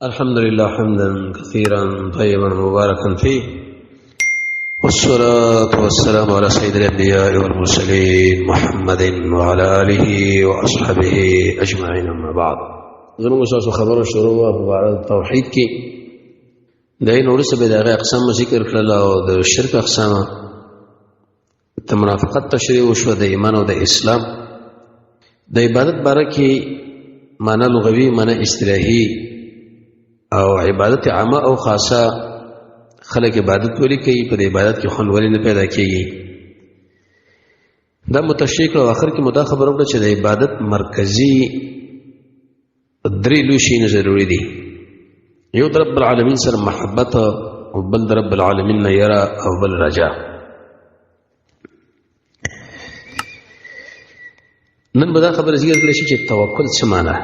الحمد لله حمدا كثيرا طيبا مباركا فيه، والصلاة والسلام على سيد الأنبياء والمرسلين محمد وعلى آله وأصحابه أجمعين، أما بعد. زموږ تاسو خبرو شروع په اړه توحید کې د نور څه به دغه اقسام ذکر کړل او د شرک اقسام د منافقت تشریح وشو، د ایمان او د اسلام د عبادت باره کې معنی لغوي، معنی اصطلاحي او عبادت عامه او خاصه، خلک عبادت ولي کوي، په عبادت کې خوند ولې نه پیدا کیږي، دا متشریح کړو. اخر کې مدا خبر وکړه چې د عبادت مرکزی درې لوی شي ضروري دي: یو د رب العالمین سره محبت، او بل د رب العالمین نه یره، او بل رجا. نن به دا خبره ذکر کړی شي چې توکل څه معنی.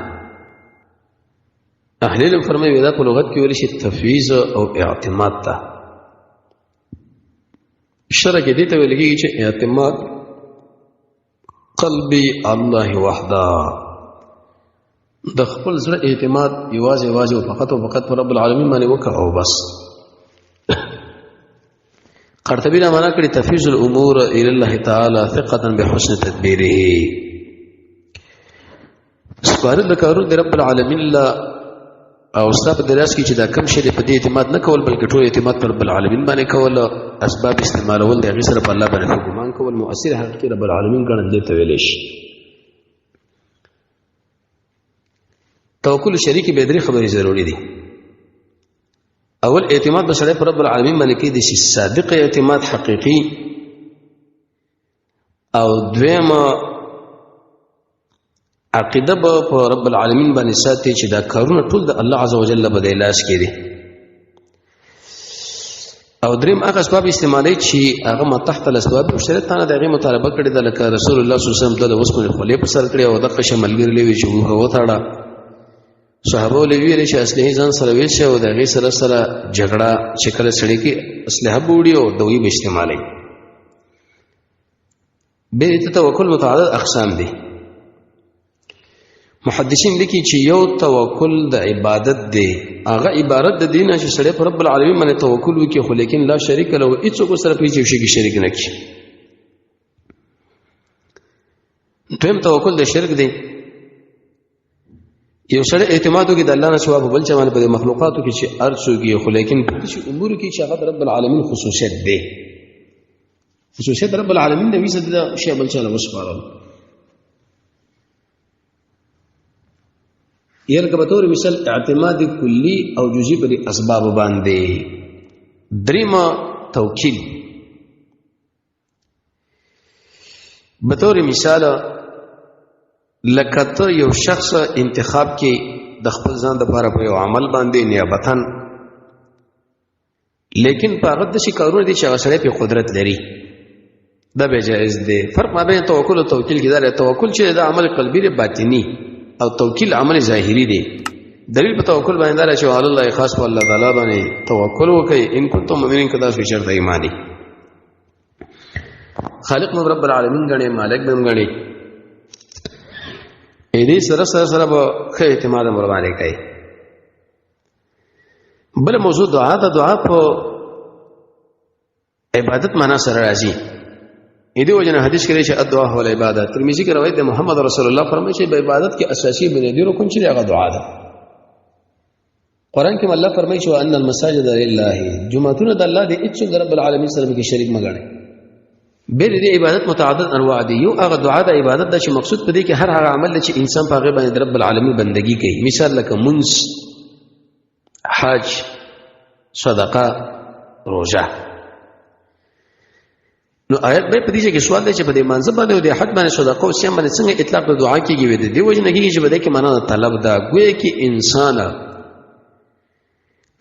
اهل علم فرمایي دا په لغت کې ویل شي تفویض او اعتماد ته. شرع کې دې ته ویل کېږي چې اعتماد قلبي الله وحده، د خپل زړه اعتماد یوازې یوازې او فقط او فقط پر رب العالمین باندې وکړه او بس. قرطبي دا معنا کړی: تفویض الامور الى الله تعالی ثقه بحسن تدبیره. سپارل د کارونو د رب العالمین لا او ستا په دراس کې چې دا کم شی په دې اعتماد نه کول، بلکې ټول اعتماد پر رب العالمین باندې کول، اسباب استعمالول، د هغې سره په الله باندې ګمان کول، مؤثر حقیقي رب العالمین ګڼل دې ته ویلی شي توکل. شریک به درې خبرې ضروري دي. اول اعتماد به سړی پر رب العالمین باندې کې دي، صادق اعتماد حقيقي. او دویمه عقیده به په رب العالمین باندې ساتي چې دا کارونه ټول د الله عزوجل په دی لاس کې دي. او دریم هغه اسباب استعمالي چې هغه ما تحت الاسباب او شریعت نه دغه مطالبه کړې ده، لکه رسول الله صلی الله علیه وسلم د وسپنې خولې په سر کړې او د قشه ملګری لوي چې وه وتاړه. صحابه له ویل چې اصلي ځان سره ویل شي او دغه سره سره جګړه چې کله سړی کې اسلحه بوړي او دوی به استعمالي. به ته توکل متعدد اقسام دي. محدثین لیکي چې یو توکل د عبادت دی، هغه عبارت د دینه چې سړی پر رب العالمین باندې توکل وکړي، خو لیکن لا شریک له، هیڅ سره په هیڅ شي کې شریک نه کړي. دویم توکل د شرک دی. یو سړی اعتماد وکړي د الله نه سوا په بل چا باندې، په مخلوقاتو کې چې ارڅو کې، خو لیکن په دې امور کې چې هغه رب العالمین خصوصیت دی، خصوصیت رب العالمین د ویسه د شی بل چا له وسپارل. یلکه به تور مثال اعتماد کلی او جزئی پر اسباب باندې. دریمه توکیل، به تور مثال لکه ته یو شخص انتخاب کې د خپل ځان د لپاره په یو عمل باندې نیابتن، لیکن په هغه د شي کارونه دي چې هغه سړی په قدرت لري، دا به جائز دی. فرق ما بین توکل او توکیل کې دا دی: توکل چې دا عمل قلبي دی باطنی، او توکیل عمل ظاهری دی. دلیل په توکل باندې دا چې الله خاص په الله تعالی باندې توکل وکي ان کنتم مؤمنین، کدا سو شرط ایمانی. خالق مو رب العالمین غني، مالک به غني، اې دې سره سره سره به ښه اعتماد مر باندې کوي. بل موضوع دعا ده. دعا په عبادت معنا سره راځي. اې دې وجنه حدیث کې چې الدعاء هو العبادت. ترمذی کې روایت ده، محمد رسول الله فرمایي چې په عبادت کې اساسي بنیادی رکن چې هغه دعا ده. قران کې الله فرمایي چې ان المساجد لله، جمعتونه د الله دي، هیڅ رب العالمین سره به شریک مګړي. به دې عبادت متعدد انواع دي. یو هغه دعا د عبادت ده چې مقصود په دې کې هر هغه عمل چې انسان په هغه باندې رب العالمین بندگی کوي، مثال لکه منس، حج، صدقه، روزه. نو آیت به په دې کې سوال دی چې په دې منځ باندې او د حد باندې صدقه او صيام باندې څنګه اطلاق د دعا کیږي؟ وې دې وجه نه کیږي چې په دې کې معنا د طلب ده. ګویا کې انسان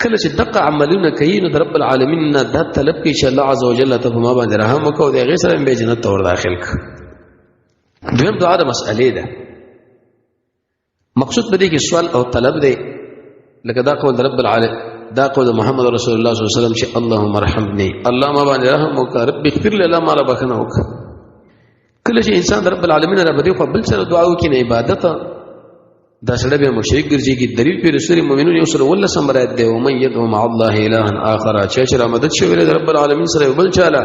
کله چې دغه عملونه کوي نو رب العالمین نه دا طلب کوي چې الله عزوجل ته په ما باندې رحم وکړي او د هغې سره به جنت ته ور داخل کړي. دویم دعا د مسئلې ده. مقصود په دې کې سوال او طلب دی، لکه دا قول رب العالمین، دا قول محمد رسول الله صلی الله علیه وسلم چې اللهم ارحمني، الله ما باندې رحم وکړه، رب اغفر لي، الله ما را بخنه وکړه. کله چې انسان رب العالمین را بدی خو بل سره دعا وکړي نه عبادت. دا سړی به مشرک ګرځي کی. دلیل پر سورې مؤمنون یو سره ولسم رایت دی، ومن يدعو مع الله الها اخر، چې را مدد شوی د رب العالمین سره بل چاله،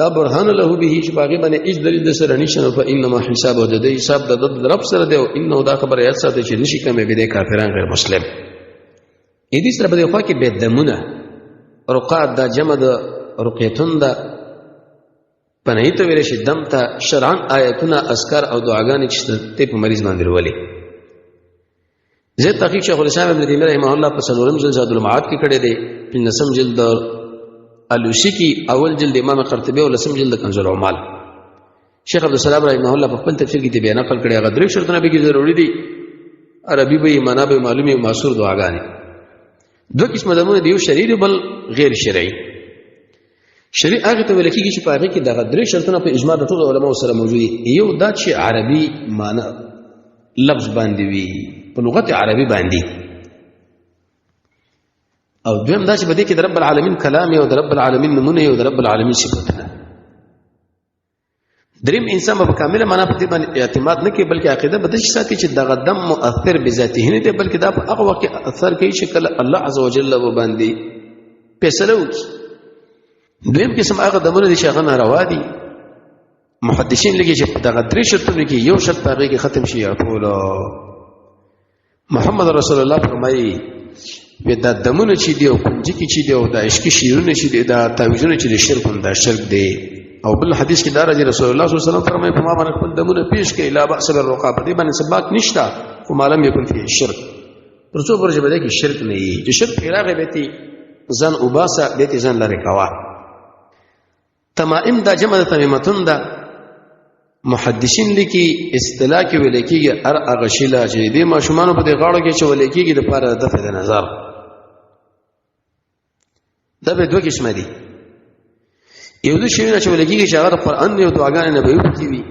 لا برهان له به، چې باغی باندې هیڅ دلیل د سره نشته، فانما حسابه، د دې حساب د رب سره دی، او انه دا خبره یاد ساته چې نشي کمې به د کافران غیر مسلم. اې دې سره په دې خوا کې به دمونه رقات، دا جمع د رقیتون ده، پنهی ته ویل شي دم ته شرعا آیتونه، اذکار او دعاګانې چې ته په مریض باندې ولې. زه تحقیق شیخ الاسلام ابن تیمیه رحمه الله په څلورم جلد زاد المعاد کې کړی دی، پنځم جلد الوسی کې، اول جلد امام قرطبي او لسم جلد کنز العمال. شیخ عبد السلام رحمه الله په خپل تفسیر کې بیا نقل کړی، هغه درې شرطونه به کې ضروري دي، عربي به، معنا به معلومه، معصور دعاګانې. دوه قسمه دمونه دی، یو شرعي، بل غیر شرعي. شرعي هغه ته ویل کېږي چې په هغه کې دغه درې شرطونه په اجماع د ټولو علماو سره موجود دي. یو دا چې عربي معنی لفظ باندې وي، په لغت عربي باندې، او دویم دا چې په دې کې د رب العالمین کلام او د رب العالمین نمونه او د رب العالمین صفاتونه. دریم، انسان په کامله معنا په دې باندې اعتماد نه کوي، بلکې عقیده به داسې ساتي چې دغه دم مؤثر بذاته نه دی، بلکې دا په هغه وخت کې اثر کوي چې کله الله عز وجل باندې فیصله وکړي. دویم قسم هغه دمونه دي چې هغه ناروا دي. محدثین لګي چې دغه درې شرطونه کې یو شرط هغه کې ختم شي ټول. محمد رسول الله فرمایي وی دا دمونه چې دی او کنجي کې چې دی او دا عشقي شعرونه چې دی، دا تعویذونه چې دی، شرک هم دا شرک دی. او بل حدیث کې دا راځي، رسول الله صلی الله علیه وسلم فرمایي په ما باندې خپل دمونه پیش کړي، لا باس بالرقا، په دې باندې سباک نشته، خو معلوم یکون فيه شرک، تر څو پورې چې بده کې شرک نه وي. چې شرک راغی به تی ځان وباسه، به تی ځان لري کوا. تمائم دا جمع د تمیمتون ده. محدثین لیکي اصطلاح کې ویل کېږي هر هغه شی لا چې د ماشومانو په دې غاړو کې چې ویل کېږي د پاره د دفع د نظر. دا به دوه قسمه دي. یو د شیونه چې ویل کېږي چې هغه د قرآن یو دعاګانې نبوي پکې وي.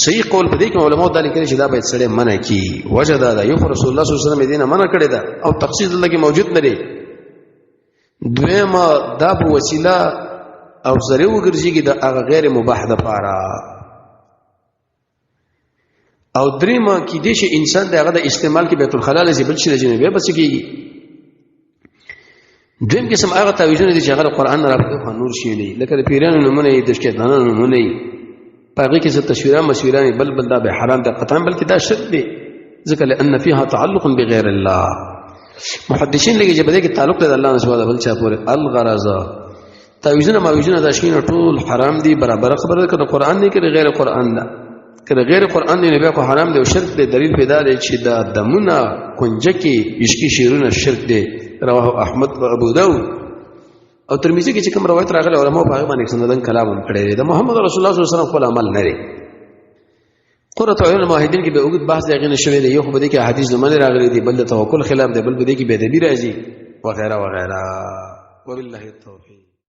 صحیح قول په دې کې علماء دا لیکلي چې دا باید سړی منع کی. وجه دا ده، یو رسول الله صلی الله علیه وسلم دینه منع کړی ده او تخصیص دلته کې موجود نه دی. دویمه، دا په وسیله او ذریعہ وګرځيږي د هغه غیر مباح د پاره. او دریمه، کې دې شي انسان د هغه د استعمال کې بیت الخلا لږ بل شي لږ به بس کیږي. دویم قسم هغه تعویذونه دي چې هغه قرآن نه راپورته خو نور شي نه، لکه د پیرانو نمونه، د شیطانانو نمونه، په هغه کې څه تصویران مسویران بل بل، دا به حرام ده قطعا، بلکې دا شرک دی، ځکه لأن فيها تعلق بغیر الله. محدثین لګي چې په دې کې تعلق دی د الله نه سوا بل چا پورې. الغرض، تعویذونه ماویذونه دا شین ټول حرام دي. برابر خبره ده که قرآن نه کې غیر قرآن ده، که غیر قرآن نه بیا خو حرام دی او شرک دی. دلیل پیدا دی چې دا دمونه، کنجکی، عشقي شعرونه شرک دی. رواه احمد و ابو داود او ترمذی کې چې کوم روایت راغلی، علماء په هغه باندې سندن کلام هم کړی دی. د محمد رسول الله صلی الله علیه وسلم خپل عمل نه دی. قرۃ عیون الموحدین کې به اوږد بحث دی غنه شوی دی. یو خو به دې کې حدیث زمانه راغلي دی، بل د توکل خلاف دی، بل به دې کې بے ادبی راځي وغیرہ وغیرہ. وبالله التوفیق.